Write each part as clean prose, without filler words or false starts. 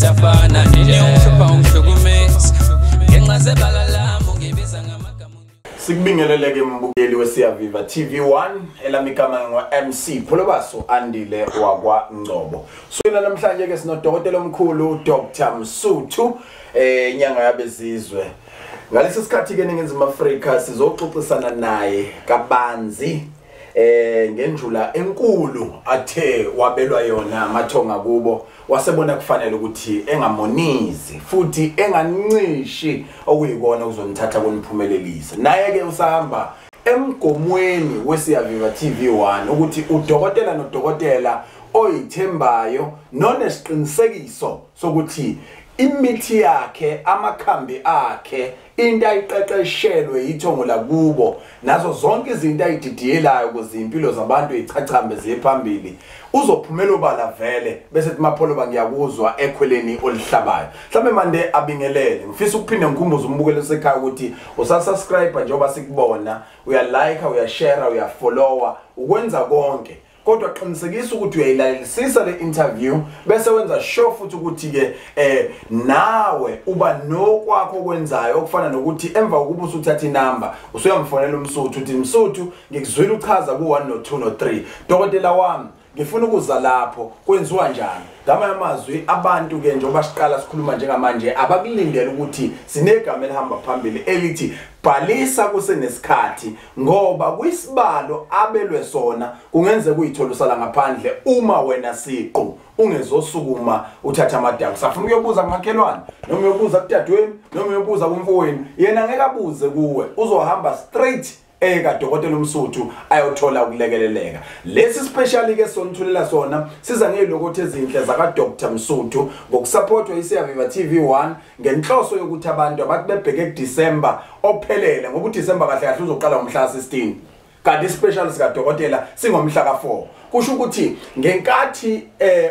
Siyafana nje ungihlupha ungihlukumeza ngenxa zebala lami ungibiza ngamagama. Sikubingeleleke mbukeli weSiyaviva TV1, elami igama ngo MC Pholobaso Andile wakwa Ngcobo. So namhlanje ke sinodokotela omkhulu Dr Msuthu, inyanga yabezizwe. Ngalesi sikhathi ke eNingizimu Afrika sizoxoxisana naye kabanzi ngenjula enkulu athe wabelwa yona amathonga kubo, wasebona kufanele ukuthi engamonizi futhi engancishi okuyikona okuzonithatha kuniphumelelisa. Naye ke usahamba emgomweni weSiyaviva TV1 ukuthi udokotela nodokotela oyithembayo nonesiqinisekiso sokuthi imithi yakhe, amakhambi akhe, into ayiqeqeshelwe yithongo lakubo nazo zonke izinto ayididiyelayo ukuze impilo zabantu ichachambe ziye phambili, uzophumela obala vele bese ethi Mapholoba ngiyakuzwa ekhweleni olihlabayo. Mhlawumbe mande abingelele, ngifisa ukuphinde ngikhumbuze umbukelo sekhaya ukuthi usasubscribe njengoba sikubona, uyalike, uyashare, uyafollowa, ukwenza konke. Kodwa qinisekisa ukuthi uyayilalelisisa le interview bese wenza sure futhi ukuthi ke nawe uba nokwakho okwenzayo, okufana nokuthi emva kokuba usuthatha inamba usuyamfonela uMsuthu uthi Msuthu ngikuzwile uchaza ku1 no2 no3, dokotela wami ngifuna ukuza lapho, kwenziwa njani? Ngamanye amazwi abantu ke njengoba siqala sikhuluma njengamanje abakulindele ukuthi sinegama elihamba phambili elithi bhalisa kusenesikhathi, ngoba kwisibalo abelwe sona kungenzeka uyithola usala ngaphandle uma wena siqu ungezosukuma uthatha amadaku. Safuna ukuyobuza kumakhelwane noma uyobuza kudadewenu noma uyobuza kumfowenu, yena ngeke abuze kuwe, uzohamba straight ekadokotela uMsuthu ayothola ukulekeleleka. Lesi special ke sonithulela sona siza ngezilokothi ezinhle zaka Dr Msuthu ngokusupportwa iSiyaviva TV1 ngenhloso yokuthi abantu abathi bebheke kuDecember ophelele, ngoba uDecember kahle kahle uzoqala ngomhla 16 kanti special sika dokotela singomhla ka4. Kusho ukuthi ngenkathi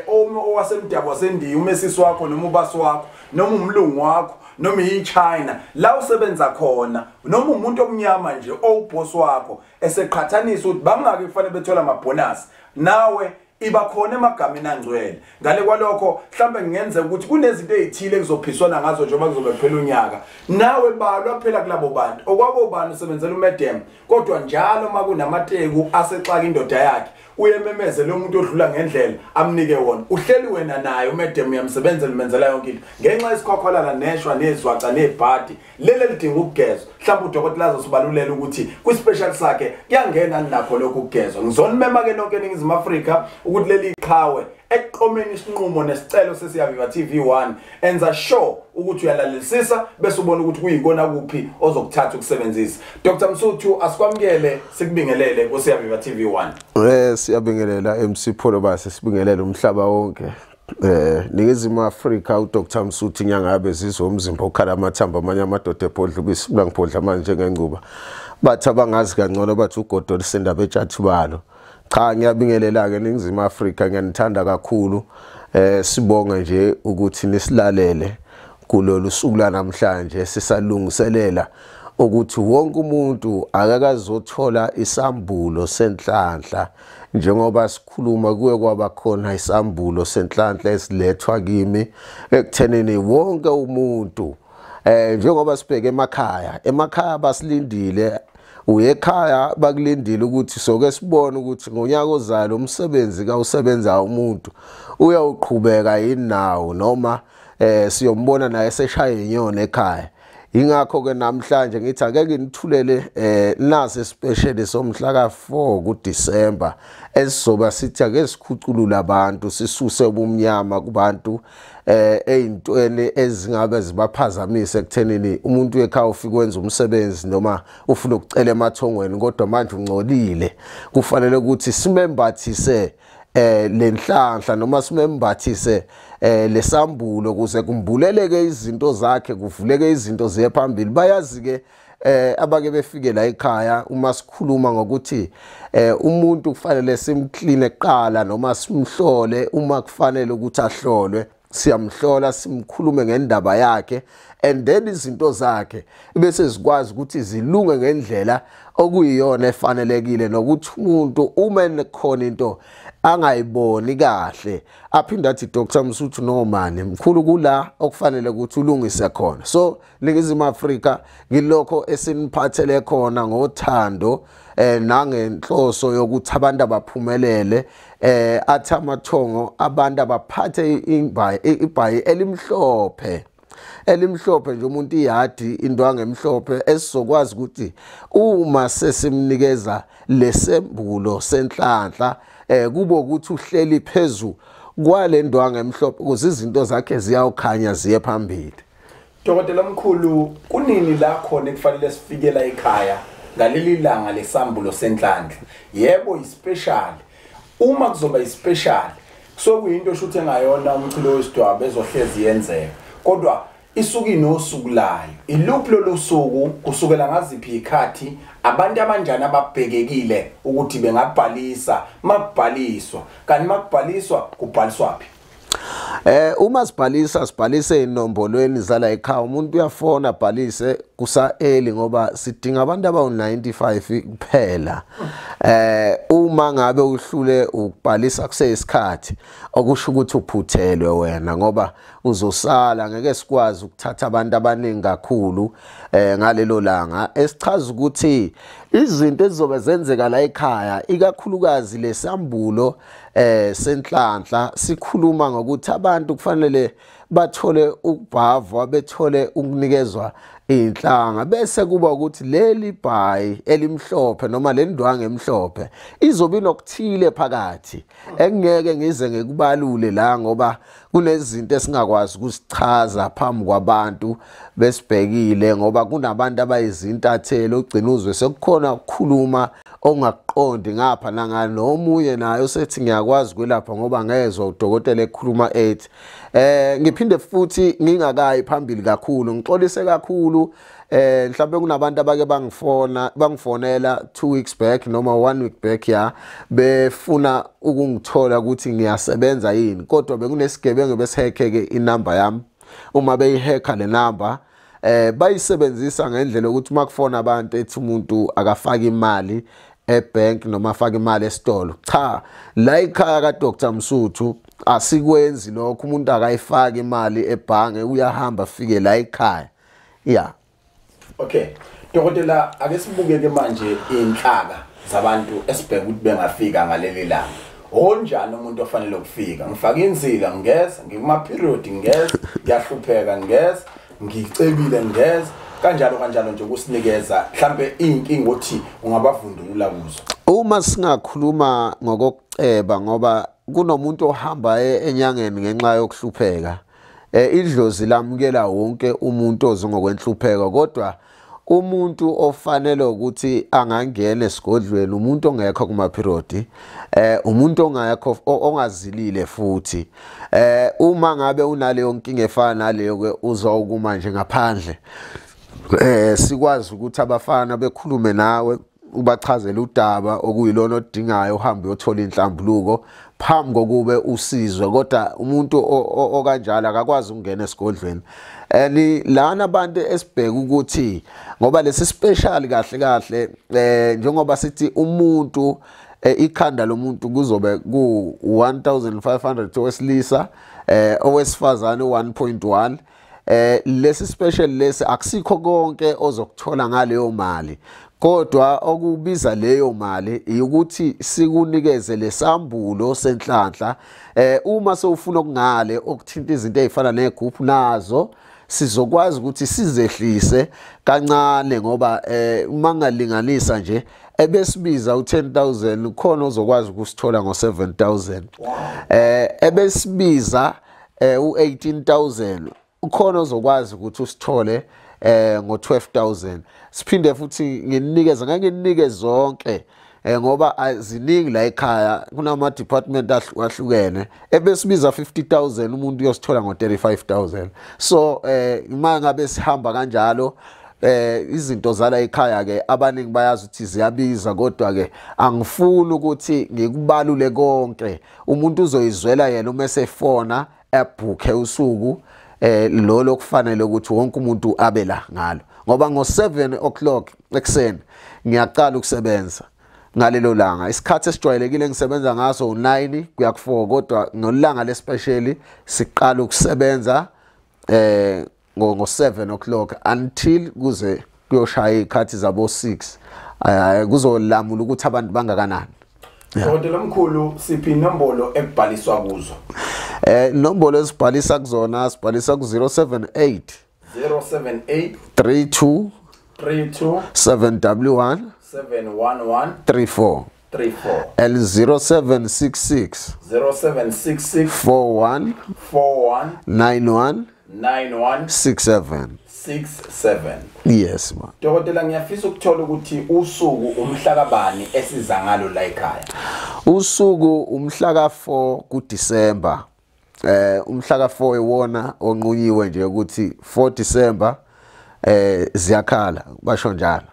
owasemdabu wasendiya umesisi wakho noma ubasi wakho noma umlungu wakho noma iChina la usebenza khona noma umuntu omnyama nje owuboss wakho eseqhathanisa ukuthi bangaki kufanele bethola amabonus, nawe iba khona emagameni angcwele. Ngale kwalokho mhlambe ngingenzeka ukuthi kunezinto ezithile ekuzophiswana ngazo njengoba kuzobe kuphela unyaka, nawe balwa phela kulabo bantu okwabo bani usebenzela umadam, kodwa njalo makunamateku asexaka indoda yakhe uyememeze lo muntu odlula ngendlela amnike wona, uhleli wena naye umadam uyamsebenzela umenzela yonke into ngenxa yesikhwakhwalala neshwa nezwaca nebhadi lele lidinga ukugezwa. Mhlawumbe udokotela azosibalulela ukuthi kwi-special sakhe kuyangena nakho lokhu ukugezwa. Ngizonimema ke nonke eNingizimu Afrika ukuthi leli qhawe ekuqomeni isinqumo nesicelo seSiyaviva TV1 enza sure ukuthi uyalalelisisa bese ubona ukuthi kuyikona kuphi ozokuthatha ukusebenzisa. Dr Msuthu asikwamukele sikubingelele kuSiyaviva TV1. Siyabingelela MC Pholobaso, sibingelele umhlaba wonke. Ningizimu Afrika, uDr Msuthu inyanga yabezizwe, umzimba okhala amathambo amanye amadoda ebhodla ubisi ngiphodla manje ngenguba. Bathi abangazi kangcono bathi ugodo lisendaba etshathi balo. Cha, ngiyabingelela ke Ningizimu Afrika, ngiyanithanda kakhulu. Sibonge nje ukuthi nisilalele kulolu suku lanamhlanje sisalungiselela ukuthi wonke umuntu akakazothola isambulo senhlanhla. Njengoba sikhuluma kuye kwaba khona isambulo senhlanhla esilethwa kimi ekuthenini wonke umuntu njengoba sibheke emakhaya, emakhaya basilindile, uye ekhaya bakulindile ukuthi soke sibone ukuthi ngonyaka ozayo umsebenzi kawusebenza umuntu uyawuqhubeka yini nawo noma siyombona naye seshaya inyoni ekhaya. Ingakho ke namhlanje ngithi ake nginithulele nasi special somhla ka4 kuDecember esizoba sithi ake sikhuculula abantu, sisuse ubumnyama kubantu eyintweni ezingabe zibaphazamise ekuthenini umuntu ekhaya ufika wenza umsebenzi noma ufuna ukucela emathongweni kodwa manje ungcolile. Kufanele ukuthi simembathise lenhlanhla noma simembathise lesambulo ukuze kumbuleleke izinto zakhe, kuvuleke izinto ziye phambili. Bayazi ke abake befike la ekhaya uma sikhuluma ngokuthi umuntu kufanele simclean eqala noma simhlole uma kufanele ukuthi ahlolwe, siyamhlola simkhulume ngendaba yakhe and then izinto zakhe bese zikwazi ukuthi zilunge ngendlela okuyiyona efanelekile, nokuthi umuntu uma ekhona into angayiboni kahle, aphinde athi Dr Msuthu no mani mkhulu kula okufanele ukuthi ulungise khona. So Ningizimu Afrika ngilokho esiniphathele khona ngothando nangenhloso yokuthi abantu abaphumelele, athi amathongo abantu abaphathe ibhayi elimhlophe nje, umuntu iyadi indwangu emhlophe esizokwazi ukuthi uma sesimnikeza lesembulo senhlanhla kube ukuthi uhleli phezulu kwale ndwangu emhlophe ukuze izinto zakhe ziyawukhanya ziye phambili. Dokotela mkhulu, kunini la khona ekufanele sifikela ekhaya ngaleli langa lesambulo senhlanhla? Yebo, ispecial. Uma kuzoba ispecial kusuke kuyinto eshuthi engayona umchilo wesidwaba ezohlezi yenzeka, kodwa isuku inosuku layo. Iluphi lolu suku, kusukela ngaziphi ikhathi, abantu abanjani ababhekekile ukuthi bengabhalisa, makubhaliswa, kanti makubhaliswa kubhaliswa phi? Uma sibhalisa sibhalise inombolweni zala ekhaya. Umuntu uyafona abhalise kusa early ngoba sidinga abantu abawu95 kuphela. Uma ngabe uhlule ukubhalisa kuseyisikhathi, okusho ukuthi uphuthelwe wena ngoba uzosala, ngeke sikwazi ukuthatha abantu abaningi kakhulu ngalelo langa. Esichaza ukuthi izinto ezizobe zenzeka la ekhaya, ikakhulukazi lesambulo senhlanhla, sikhuluma ngokuthi abantu kufanele bathole ukubhavwa, bethole ukunikezwa inhlanga, bese kuba ukuthi leli bhayi elimhlophe noma le ndwangu emhlophe izobe inokuthile phakathi engeke ngize ngikubalule la ngoba kunezinto esingakwazi ukusichaza phambi kwabantu besibhekile, ngoba kunabantu abayizintathelo ogcina uzwe sekukhona ukukhuluma ongakuqondi ngapha nangani, nomunye naye usethi ngiyakwazi kwelapha ngoba ngezwe udokotela ekhuluma ethi. Ngiphinde futhi ngingakayi phambili kakhulu, ngixolise kakhulu, mhlawumbe kunabantu abake bangifonela 2 weeks back noma 1 week back ya befuna ukungithola ukuthi ngiyasebenza yini, kodwa bekunesigebengu besihacke inamba yami. Uma beyihacka le namba bayisebenzisa ngendlela ukuthi makufona abantu ethi umuntu akafaki imali ebank noma afake imali esitolo. Cha, la ekhaya ka Dr Msuthu asikwenzi lokho, umuntu akayifaki imali ebhange, uyahamba afike la ekhaya. Yeah. Okay. Dokotela, ake sibukeke manje inhlaka zabantu esibheka ukuthi bengafika ngaleli langa. Onjani umuntu ofanele ukufika? Ngifaka inzila ngeza, ngikuma period ngeza, ngiyahlupheka ngeza, ngicebile ngeza, kanjalo kanjalo nje ukusinikeza mhlambe inkinga othi ungabavundulula kuzo. Uma singakhuluma ngokuceba, ngoba kunomuntu ohamba enyangeni ngenxa yokuhlupheka, idlozi lamukela wonke umuntu ozongokwenhlupheko, kodwa umuntu ofanele ukuthi angangena esigodlweni umuntu ongekho kuma period, umuntu ongekho ongazilile futhi. Uma ngabe unaleyo nkinga efana naleyo ke uzokuma nje ngaphandle, sikwazi ukuthi abafana bekhulume nawe, ubachazele udaba okuyilona odingayo, uhambe uyothola inhlambuluko phambi kokube usizwe. Kodwa umuntu okanjalo akakwazi ukungena esigodlweni. And lana abantu esibheka ukuthi ngoba lesi special kahle kahle, njengoba sithi umuntu ikhanda lomuntu kuzobe ku 1500 owesilisa, owesifazane 1.1. Lesi special lesi akusikho konke ozokuthola ngaleyo mali, kodwa okubiza leyo mali ukuthi sikunikeze lesambulo senhlanhla. Uma sewufuna okungale okuthinta izinto ezifana negroup, nazo sizokwazi ukuthi sizehlise kancane, ngoba uma ngalinganisa nje ebesibiza u10000 khona ozokwazi ukusithola ngo7000, ebesibiza u18000 ukhona ozokwazi ukuthi usithole ngo12000. Siphinde futhi nginikeze, ngeke nginike zonke ngoba aziningi la ekhaya, kunama department ahlukene. Ebesibiza 50000 umuntu uyosithola ngo35000. So uma ngabe sihamba kanjalo izinto zala ekhaya ke abaningi bayazi ukuthi ziyabiza, kodwa ke angifuni ukuthi ngikubalule konke. Umuntu uzoyizwela yena uma esefona ebhukhe usuku lolo kufanele ukuthi wonke umuntu abe la ngalo, ngoba ngo 7 o'clock ekseni ngiyaqala ukusebenza. ngalelo langa. Isikhathi esijwayelekile ngisebenza ngaso u9 kuya ku4, kodwa nolanga lespecial siqala ukusebenza ngo 7 o'clock until kuze kuyoshaya ikhathi zabo 6. Kuzolamula ukuthi abantu bangakanani. Dokotela omkhulu, siphi inombolo ekubhaliswa kuzo? Inombolo esibhalisa kuzona, sibhalisa ku 078 078 32 32 711 711 34 34 and 0766 0766 41 41 91 91 67. 67. Yes ma. Dokotela, ngiyafisa ukuthola ukuthi usuku umhla kabani esiza ngalo la ekhaya. Usuku umhla ka4 kuDecember. Umhla ka4 iwona onqunyiwe nje ukuthi 4 December ziyakhala, basho njalo.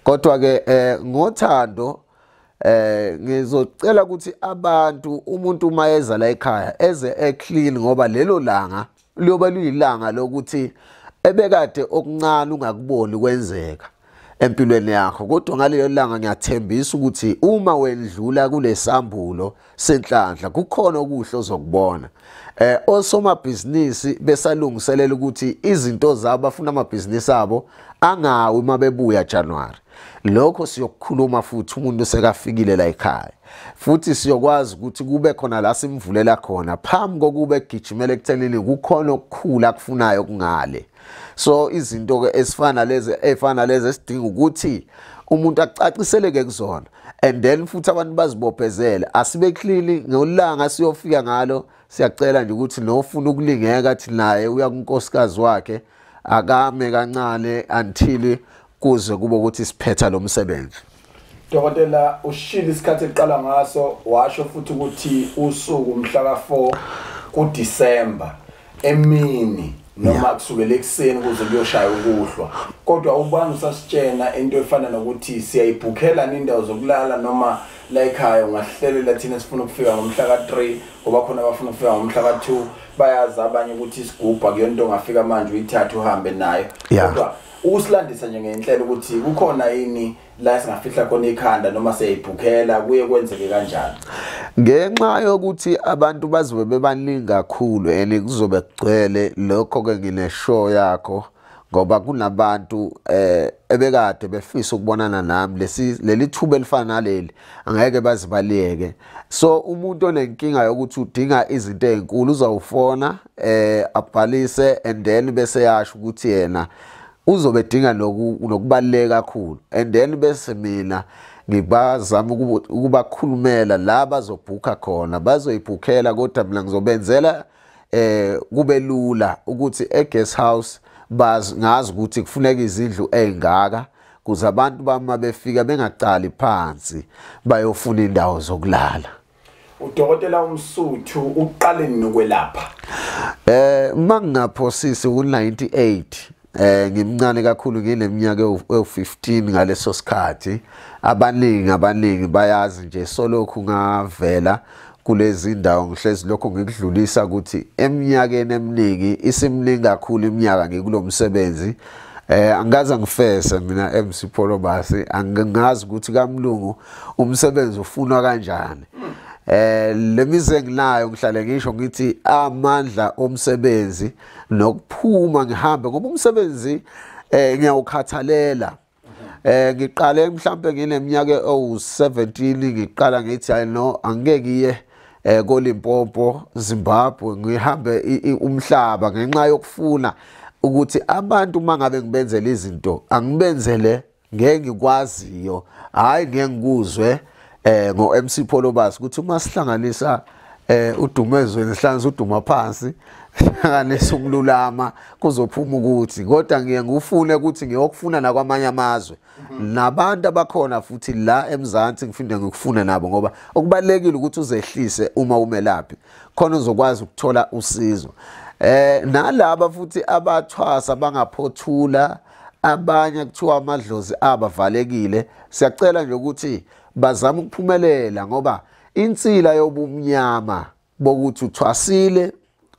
Kodwa ke ngothando ngizocela ukuthi abantu, umuntu uma eza la ekhaya eze eclean, ngoba lelo langa liyoba luyilanga lokuthi ebekade okuncane ungakuboni kwenzeka empilweni yakho, kodwa ngalelo langa ngiyathembisa ukuthi uma wendlula kulesambulo senhlanhla kukhona okuhle ozokubona. Osomabhizinisi besalungiselela ukuthi izinto zabo, bafuna amabhizinisi abo angawi mabebuya January. Lokho siyokukhuluma futhi umuntu sekafikile la ekhaya, futhi siyokwazi ukuthi kube khona la simvulela khona phambi kokuba egijimele ekuthenini kukhona okukhula akufunayo kungale. So izinto ke esifana lezi efana lezi esidinga ukuthi umuntu acaciseleke kuzona, and then futhi abantu bazibophezele. Asibe clean ngolanga siyofika ngalo. Siyacela nje ukuthi nofuna ukulingeka athi naye uya kunkosikazi wakhe akame kancane until kuze kube ukuthi siphetha lo msebenzi. Dokotela, ushilo isikhathi eqala ngaso, washo futhi ukuthi usuku umhla ka4 kuDecember emini noma kusukela ekuseni kuze kuyoshaya ukuhlwa, kodwa ubani usasitshena into efana nokuthi siyayibhukhela indawo zokulala noma la ekhaya ungahlelela thina sifuna ukufika ngomhla ka3 ngoba khona abafuna ukufika ngomhla ka2, bayazi abanye ukuthi isigubha kuyonto ongafika manje uyithathe uhambe nayo. Kodwa ukusilandisa nje ngenhlelo ukuthi kukhona yini la singafihla khona ikhanda noma siyayibhukhela, kuye kwenzeke kanjani? Ngenxa yokuthi abantu bazobe bebaningi kakhulu and kuzobe kugcwele, lokho ke ngine show yakho ngoba kunabantu ebekade befisa ukubonana nami, lesi leli thuba elifana naleli angeke bazibaleke. So umuntu onenkinga yokuthi udinga izinto ezinkulu uzawufona abhalise and then bese yasho ukuthi yena uzobe dinga nokubaluleka kakhulu, and then bese mina ngibazama ukubakhulumela la bazobhukha khona, bazoyibhukhela, kodwa mina ngizobenzela kube lula ukuthi e guest house ngazi ukuthi kufuneka izindlu ezingaka kuze abantu bama befika bengaqali phansi bayofuna indawo zokulala. Udokotela uMsuthu uqale nokwelapha? Mangingaphosisi u98, ngimncane kakhulu, ngineminyaka ewu15 ngaleso sikhathi. Abaningi bayazi nje solokhu ngavela kulezi ndawo, ngihlezi lokho ngikudlulisa ukuthi eminyakeni eminingi isimningi kakhulu iminyaka ngikulomsebenzi. Angaze ngifese mina MC Pholobasi, angingazi ukuthi kamlungu umsebenzi ufunwa kanjani. Lemize nginayo ngihlale ngisho ngithi amandla omsebenzi nokuphuma ngihambe ngoba umsebenzi ngiyawukhathalela. Ngiqale mhlambe ngineminyaka ewu17, ngiqala ngithi hayi no angeke ngiye koLimpopo, Zimbabwe, ngihambe umhlaba ngenxa yokufuna ukuthi abantu mangabe ngibenzele izinto angibenzele ngeke ngikwaziyo, hayi ngeke ngikuzwe ngo MC Pholobasi ukuthi uma sihlanganisa uDumezweni sihlanganisa uDuma phansi hlanganisa umlulama kuzophuma ukuthi, kodwa ngiye ngifune ukuthi ngiyokufuna nakwamanye amazwe nabantu abakhona futhi la eMzansi ngifinde ngikufuna nabo, ngoba okubalekile ukuthi uzehlise uma umelaphi khona uzokwazi ukuthola usizo. Nalaba futhi abathwasa bangaphothula abanye kuthiwa amadlozi abavalekile, siyacela nje ukuthi bazame ukuphumelela ngoba insila yobumnyama bokuthi uthwasile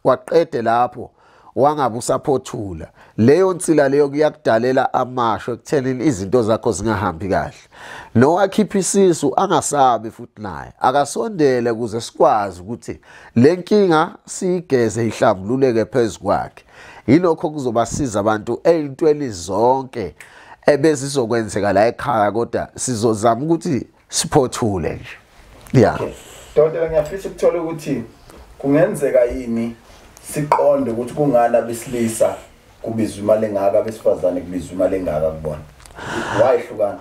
waqede lapho wangabe usaphothula, leyo nsila leyo kuyakudalela amasho ekuthenini izinto zakho zingahambi kahle. Nowakhipha isisu angasabi futhi naye akasondele ukuze sikwazi ukuthi le nkinga siyigeze ihlambululeke phezu kwakhe. Yilokho kuzobasiza abantu ey'ntweni zonke ebezizokwenzeka la ekhaya, kodwa sizozama ukuthi siphothule nje. Yeah. Dokotela, ngiyafisa ukuthola ukuthi kungenzeka yini siqonde ukuthi kungani abesilisa kubizwa imali engaka, abesifazane kubizwa imali engaka kubona? Why hlukana?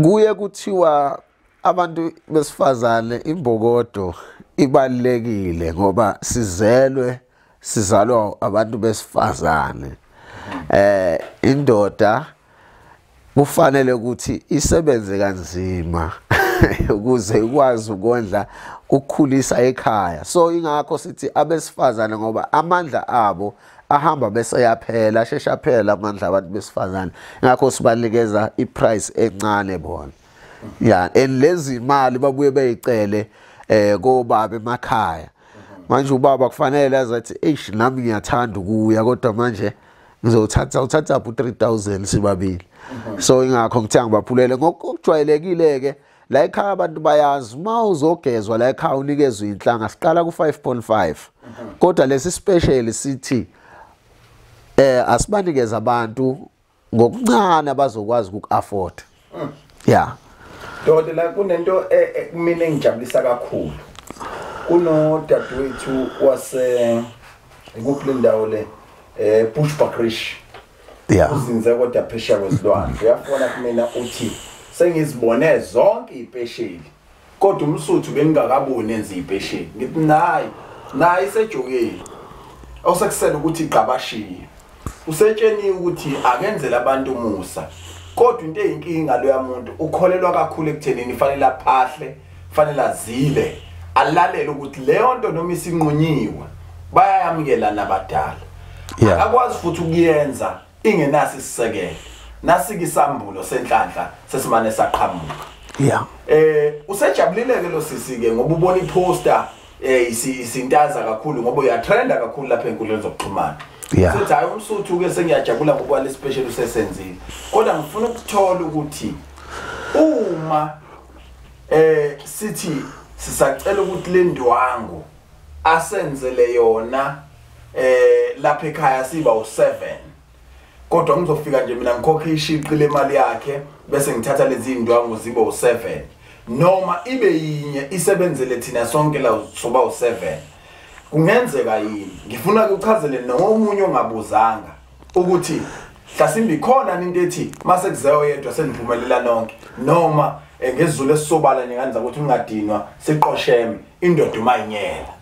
Kuye kuthiwa abantu besifazane imbokodo ibalulekile ngoba sizelwe sizalwa abantu besifazane. Indoda kufanele ukuthi isebenze kanzima ukuze ikwazi ukondla, ukukhulisa ekhaya. So ingakho sithi abesifazane ngoba amandla abo ahamba bese yaphela, shesha phela amandla abantu besifazane, ingakho sibanikeza iprice encane bona. Yeah, and lezi imali babuye beyicele kobaba emakhaya. Manje ubaba kufanele azathi eish nami ngiyathanda ukuya kodwa manje ngizothatha uthatha up 3000 sibabili. So ingakho ngithi angibaphulele ngokujwayelekile ke la ekhaya abantu bayazi uma uzogezwa la ekhaya unikezwe inhlanga siqala ku 5.5. Kodwa lesi special sithi asibanikeza abantu ngokuncane abazokwazi ukuafford. Yeah. Dokotela, kunento mina engijabulisa kakhulu. Kunodadewethu wase ikuphi le ndawo le, Bushbuckridge. Yeah. Uzinze kodwa phesheya kwezilwandle. Uyafona kumina uthi sengizibone zonke ipesheli kodwa uMsuthu bengingakaboni enze ipesheli. Ngithi nayi isejokeni osekusele ukuthi igqabashiye, usetsheniwe ukuthi akenzele abantu umusa, kodwa into eyinkinga loya muntu ukholelwa kakhulu ekuthenini fanele aphahle, fanele azile, alalele ukuthi leyo nto noma isinqunyiwe bayayamukela nabadala. Akakwazi futhi ukuyenza ingenasi isisekelo. Nasike isambulo senhlanhla sesimane saqhamuka. Yeah. Usejabulile ke lo sisi ke ngoba ubona iposter isintaza kakhulu ngoba uyatrenda kakhulu lapha enkundleni zokuxhumana. Yeah. Sithi hayi uMsuthu ke sengiyajabula ngoba le special usesenzile. Kodwa ngifuna ukuthola ukuthi uma sithi sisacela ukuthi le ndwangu asenzele yona lapha ekhaya siba u7, kodwa ngizofika nje mina ngikhokhe ishiqi lemali yakhe bese ngithatha lezi indwangu zibe u7, noma ibe yinye isebenzele thina sonke la soba u7, kungenzeka yini? Ngifuna ukuchazele nomunye ongabuzanga ukuthi mhlasimbe ikhona into ethi mase kuzeyo yedwa seniphumelela nonke, noma ngesiZulu esisobala nje nganza ukuthi ungadinwa siqosheme indoda uma inyela.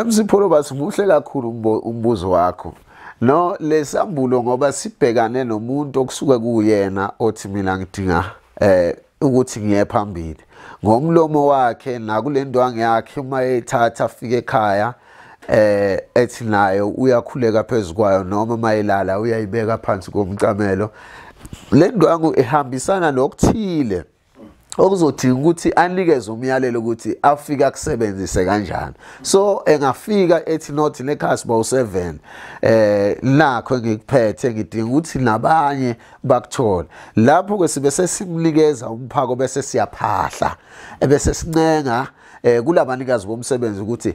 MC Pholobasu, muhle kakhulu umbuzo wakho. No, lesambulo ngoba sibhekane nomuntu okusuka kuyena othi mina ngidinga ukuthi ngiye phambili ngomlomo wakhe nakule ndwangu yakhe, uma ethatha afike ekhaya ethi nayo uyakhuleka phezukwayo, noma mayilala uyayibeka phansi komcamelo. Le ndwangu ihambisana nokuthile okuzodinga ukuthi anikeze umyalelo ukuthi afike akusebenzise kanjani. So engafika ethi not nekhasi bawu 7 nakho engikuphethe ngidinga ukuthi nabanye bakuthole. Lapho ke sibe sesimnikeza umphako bese siyaphahla ebese sincenga kulabanikazi bomsebenzi ukuthi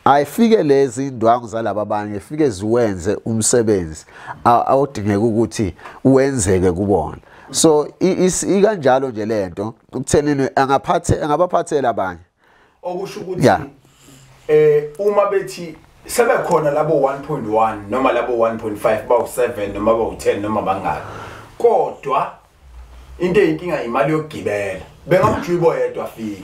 ayifike lezi indwangu zalaba abanye ifike ziwenze umsebenzi awudingeka ukuthi uwenzeke kubona. So ikanjalo nje lento ukuthenini angaphathe angabaphathela abanye, okusho ukuthi uma bethi sebekhona labo 1.1 noma labo 1.5 bawu 7 noma bawu 10 noma bangaki, kodwa into eyinkinga imali yokugibela. Bengamjuba yedwa afike.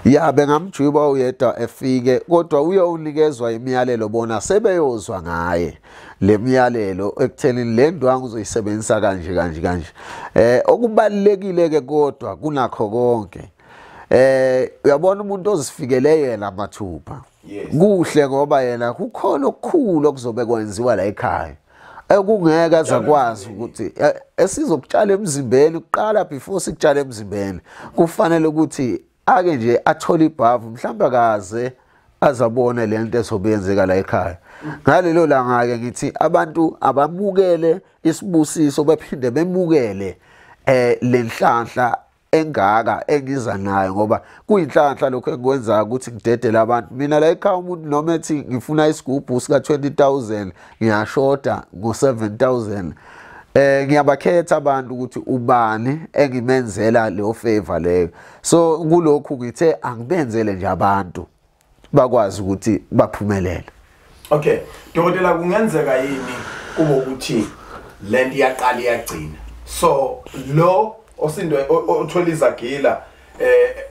Ya, bengamjuba uyedwa efike, kodwa uyonikezwa imiyalelo bona sebeyozwa ngaye le miyalelo ekuthenini le ndwangu uzoyisebenzisa kanje kanje kanje. Okubalekile ke kodwa kunakho konke, uyabona umuntu ozifikele yena mathupha. Kuhle ngoba yena kukhona okukhulu okuzobe kwenziwa la ekhaya ekungeke azakwazi ukuthi esizokutshala emzimbeni kuqala. Before sikutshala emzimbeni kufanele ukuthi ake nje athole ibhavu, mhlawumbe akaze azabone lento ezobe yenzeka la ekhaya. Ngalelo langa ke ngithi abantu abamukele isibusiso baphinde bemukele lenhlanhla engaka engiza nayo, ngoba kuyinhlanhla lokho engikwenzayo ukuthi ngidedele abantu. Mina la ekhaya umuntu noma ethi ngifuna isigubhu sika 20,000 ngiyashoda ngo 7,000, ngiyabakhetha abantu ukuthi ubani engimenzela leyo favor leyo. So kulokhu ngithe angibenzele nje abantu bakwazi ukuthi baphumelele. Okay, dokotela, kungenzeka yini kube ukuthi lento iyaqala iyagcina? So lo osindwe othola izagila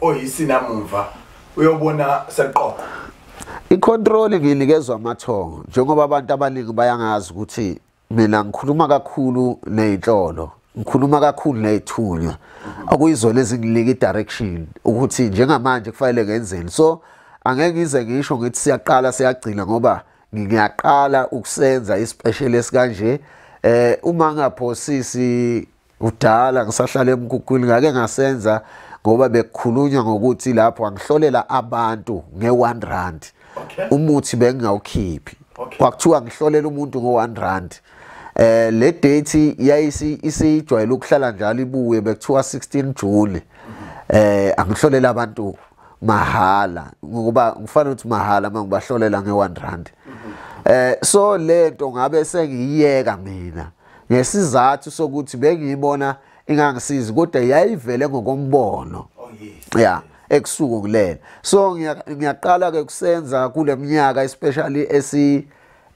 oyisinamuva uyobona seqoqo. I-control nginikezwa amathongo, njengoba abantu abaningi bayangazi ukuthi mina ngikhuluma kakhulu nezinhlolo, ngikhuluma kakhulu nezithunywa, okuyizona ezinginika i-direction ukuthi njengamanje kufanele ngenzeni. So angeke ngize ngisho ngithi siyaqala siyagcina, ngoba ngiyaqala ukusenza i-specialist kanje. Uma ngaphosisi udala ngisahlala emkhukhwini ngake ngasenza, ngoba bekukhulunywa ngokuthi lapho angihlolela abantu nge-1 rand. Umuthi bengingawukhiphi. Kwakuthiwa ngihlolela umuntu ngo-1 rand. Le date yayisi isijwayele ukuhlala njalo ibuye, bekuthiwa 16 June. Angihlolela abantu mahala, ngoba ngifana ukuthi mahala mangibahlolela nge-1 rand. So lento ngabe sengiyiyeka mina ngesizathu sokuthi bengiyibona ingangisizi, kodwa yayivele ngokombono. Yeah, ekusuku kulele. So ngiyaqala ke kusenza kule minyaka especially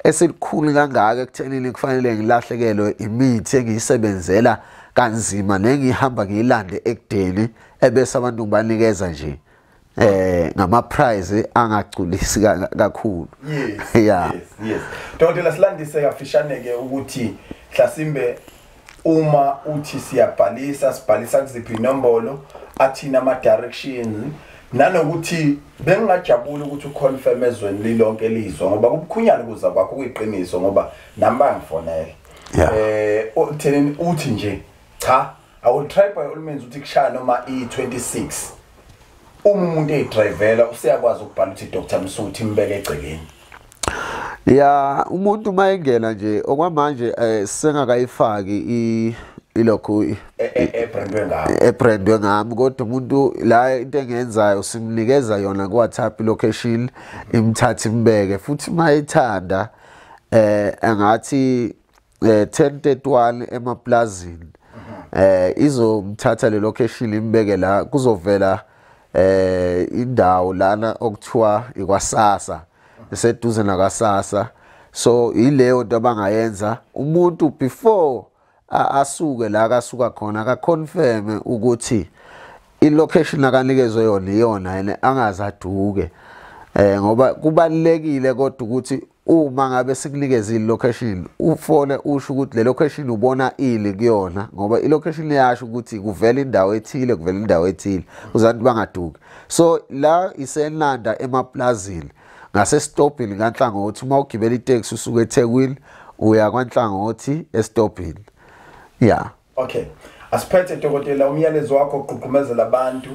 esilikhulu kangaka ekuthenini kufanele ngilahlekelwe imithi engiyisebenzela kanzima nengihamba ngiyilande ekudeni, ebese abantu ngibanikeza nje ngama prize angagculisi kakhulu. Yes. Yeah. Yes, yes. Dokotela, silandise kafishane ke ukuthi mhlasimbe uma uthi siyabhalisa, sibhalisa kuziphi inombolo, athina ama directions, nanokuthi bengingajabula ukuthi uconfirm ezweni lilonke lizwa, ngoba kubukhunyana kuza kwakho kuyiqiniso, ngoba nami bangifonela. Utheni uthi nje cha, I will try by all means ukuthi kushaya noma i26. Uma umuntu eyidrivela useyakwazi ukubhala ukuthi Dr Msuthu imbeke egcekeni. Ya, umuntu mayengena nje okwamanje sengakayifaki ilokhu ebrandwe ngami, ebrandwe ngami, kodwa umuntu la into engenzayo simnikeza yona ku WhatsApp location, imthatha imbeke. Futhi mayithanda engathi 10:31 emaplazini, izomthatha le location imbeke la, kuzovela indawo lana okuthiwa ikwasasa, iseduze nakasasa. So ileyo nto abangayenza umuntu before asuke la akasuka khona, akaconfirm ukuthi i-location akanikezwe yona iyona yena, angazaduke. Ngoba kubalekile kodwa ukuthi uma ngabe sikunikeza i-location ufone usho ukuthi le location ubona ili kuyona, ngoba i-location iyasho ukuthi kuvela indawo ethile, kuvela indawo ethile, uzantu bangaduki. So la isenanda emaplazini ngasestopini kaNhlangothi, uma ugibela itaxi usuke eThekwini uya kwaNhlangothi estopini. Yeah. Okay, asiphethe dokotela, umyalezo wakho ogqugqumezela abantu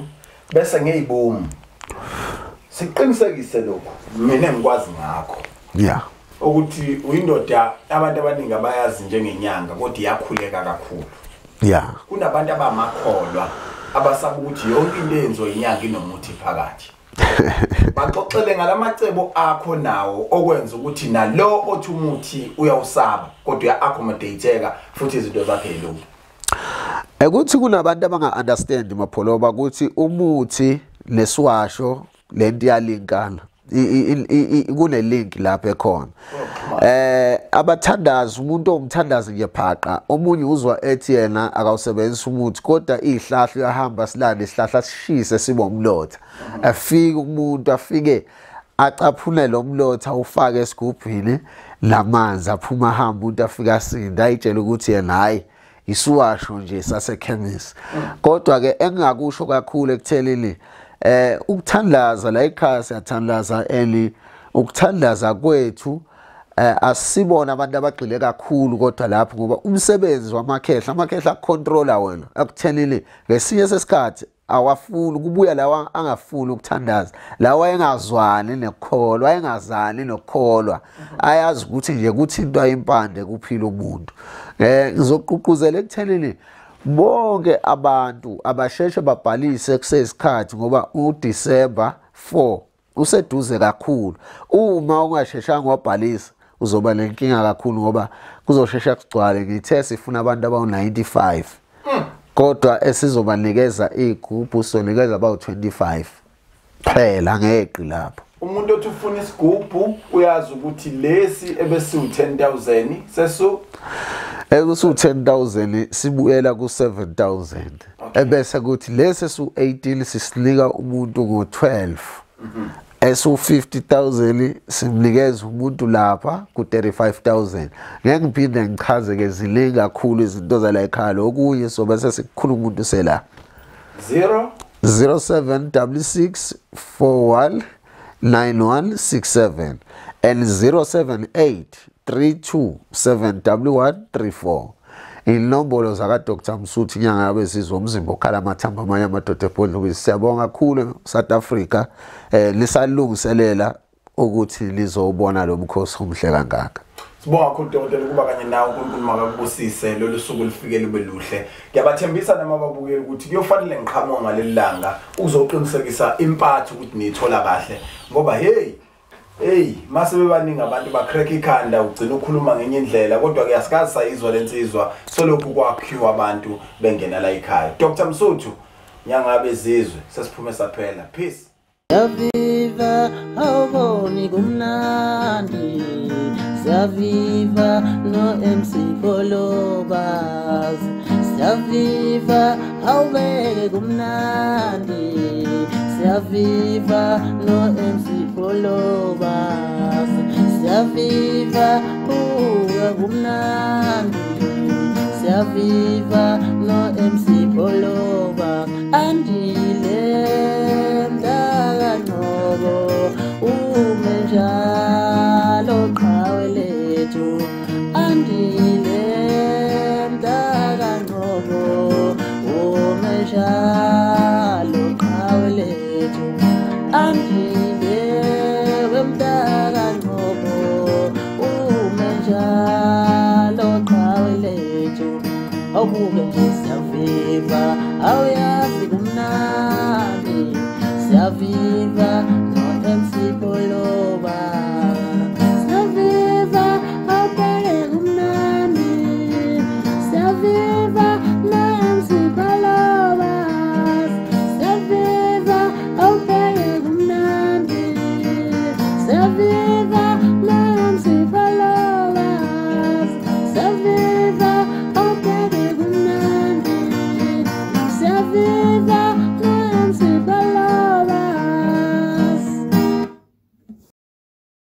bese ngeyibomu siqinisekise lokho mina engikwazi ngakho. Yeah. Ukuthi uyindoda abantu abaningi abayazi njengenyanga, kodwa iyakhuleka kakhulu. Yeah. Kunabantu abamakholwa abasaba ukuthi yonke into eyenziwa inyanga inomuthi phakathi. Baxoxele ngalamacebo akho nawo okwenza ukuthi nalo othi umuthi uyawusaba kodwa uya-accommodateka futhi izinto zakhe yilungu. Ukuthi kunabantu abanga-understand Mapholoba ukuthi umuthi nesiwasho lento iyalinkana, kune link lapha ekhona. Abathandazi, umuntu owumthandazi nje phaqa, omunye uzwa ethi yena akawusebenzisa umuthi, kodwa izihlahla uyahamba silande isihlahla sishise sibe umlotha. Afike umuntu afike acaphune lo mlotha ufake esigubhini namanzi aphuma, ahamba umuntu afike asinde, ayitshele ukuthi yena hayi isuwasho nje sasekhemisi. Kodwa ke engingakusho kakhulu ekuthelini ukuthandaza la ekhaya siyathandaza, eli ukuthandaza kwethu asibona abantu abagxile kakhulu kodwa lapho, ngoba umsebenzi wamakhehla, amakhehla akucontrola wena ekuthenini ngesinye sesikhathi awafuni kubuya lawa angafuni ukuthandaza, lawa engazwani nekukholwa, ayengazani nokukholwa, ayazi ukuthi nje kuthintwa impande kuphila umuntu. Ngizoqhuquzela ekuthenini bonke abantu abasheshe babhalise kuseyisikhathi ngoba uDecember 4 useduze kakhulu. Uma ungasheshanga wabhalisa uzoba nenkinga kakhulu ngoba kuzoshesha kugcwale. Ngithe sifuna abantu abawu-95 kodwa esizobanikeza igubhu sonikeza abawu-25 phela, ngeqi lapho. Umuntu othi ufuna isigubhu uyazi ukuthi lesi ebesiwu-10,000 sesu ekusu-10,000 sibuyela ku-7,000, ebese kuthi lesi esu-18 sisinika umuntu ngo-12, esu-50,000 simnikeza umuntu lapha ku-35,000. Ngeke ngiphinde ngichaze ke ziningi kakhulu izinto zala ekhaya, okunye sobe sesikhuluma umuntu sela 0 0766 41 9167 and 078 32 71134. Inombolo zaka Dr. Msuthu inyanga yabezizwe umzimba okhala amathambo amanye amadoda ebhodla. Siyabonga kakhulu South Africa, nisalungiselela ukuthi nizobona lo mkhosi omhle kangaka. Sibonga kakhulu dokotela ukuba kanye nawe, uNkulunkulu makakubusise lolu suku lufike lube luhle. Ngiyabathembisa nama ababukeli ukuthi kuyofanele ngiqhamuka ngaleli langa ukuzoqinisekisa impatho ukuthi niyithola kahle, ngoba hey mase bebaningi abantu bacrack ikhanda ugcina ukhuluma ngenye indlela, kodwa ke asikaze sayizwa lensizwa solokhu kwakhiwa abantu bengena la ekhaya. Dr. Msuthu nyanga yabezizwe, sesiphume saphela. Peace. Siyaviva awuboni kumnandi, siyaviva no MC Pholobas, siyaviva awubeke kumnandi, siyaviva no MC Pholobas, siyaviva buka kumnandi, siyaviva no MC Pholobas. Andile mntakaNgcobo ume njalo qhawe lethu, Andile mntakaNgcobo ume njalo qhawe lethu, Andile mntakaNgcobo ume njalo qhawe lethu. Awubuke nje siyaviva, awuyazi kumnandi, siyaviva no MC Pholobas.